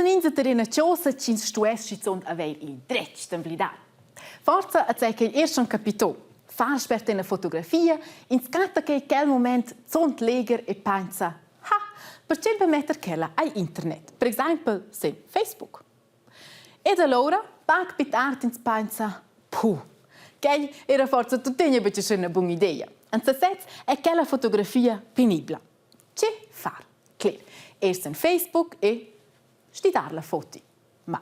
ins tar ina chosa ch'ins stuess schizunt avair il dretg d'emblidar. Forsa è quel er schon capito. Far spert ina fotografia, ins catta che quel moment zunt leger e pensa ha, perche be metter quella al internet, per exaimpel sin Facebook. Ed alura, pac pli tard ins pensa, puh, quel era forsa tuttina betg üna buna idea. En sesez è quella fotografia penibla. Che far? Cler, er sin Facebook e stidar la foto. Ma,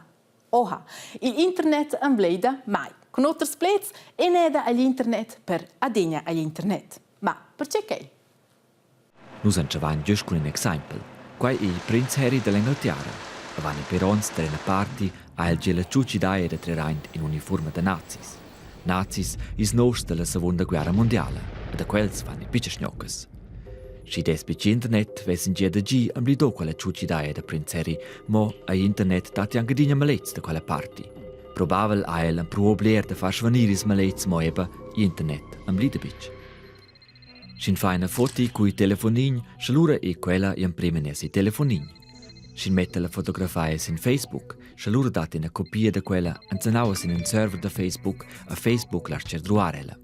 oha, il internet emblida mai. Cun oters pleds, eneda agl internet per adegna agl internet. Ma perche quei? Nus entschevain gest cun in exaimpel. Quai ei il prinz Harry dall'Engaltiara. Avant in per onns tar ina party ha el gia la tschutschidaia da trer aint in unifuorma da nazis. Nazis, ils novs dalla Secunda Guerra mondiala. E da quels fan i pitschas gnoccas. Schi dess betg internet vessen gia da gi amblidò quella tschutschidaia da prinz Harry, mo a internet datti anche adina malets da quella party. Probabel ha el empruo bler da far svanir ils malets, mo eba internet amblida betg. Sch'in fa ina foto cul telefonin, sche lura ei quella emprema ner si telefonin. Sch'in metta la fotografia sin Facebook, sche lura dat ina copia da quella enzanaua sin in server da Facebook a Facebook lascia druar ella.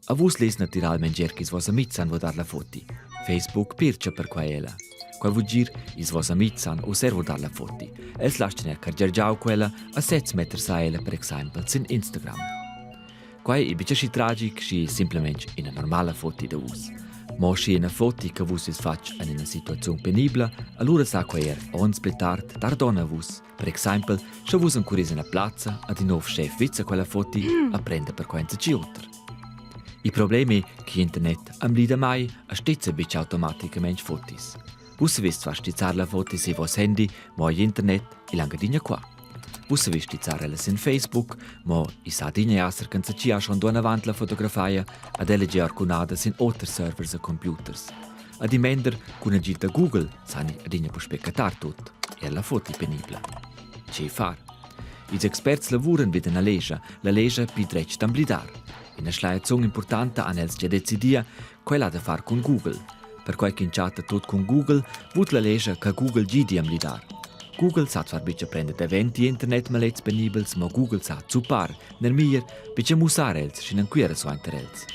A vus less naturalmein dir ch'ils vos amitgs han vurdar la foto. Facebook pircha per quei ella. Quei vul dir, ils vos amitgs han uss er vurdar la foto. Els laschan er cargar giau quella a sez metter sa ella per exempel sin Instagram. Quai è betg aschi tragic, schi simplamain ina normala foto da vus. Mo schi ina foto che vus vus fatg en ina situaziun penibla, allura sa quai er onns pli tard dar donn a vus. Per exempel, sche vus encuris ina plazza ad in nov schef vizza quella foto a prender per quai enzatgi oter. Il problem è che internet amblida mai a stizza betg automaticamain fotos. Vus saveis zwar stizzar la foto sin vos handy, mo internet è anche adina qua. Vus saveis stizzar ella sin Facebook, mo i sa adina esser che enzatgi ha schon avant la fotografia ad ella gia arcunada sin oters servers e computers. Ad imender cun agid da Google sani adina puspè cattar tut, er la foto penibla. Tge far? Ils experts lavuran vid ina lescha, la lescha pi dretg d'amblidar. Ina schleiaziun importanta han els gia decidia, quella da far cun Google. Perquai ch'in chatta tut cun Google, vut la lescha che Google gidi amblidar. Google sa zwar betg prender davent internet malets penibels, ma Google sa zuppar, ner mir, betg mussar els, sch'in enquira suenter els.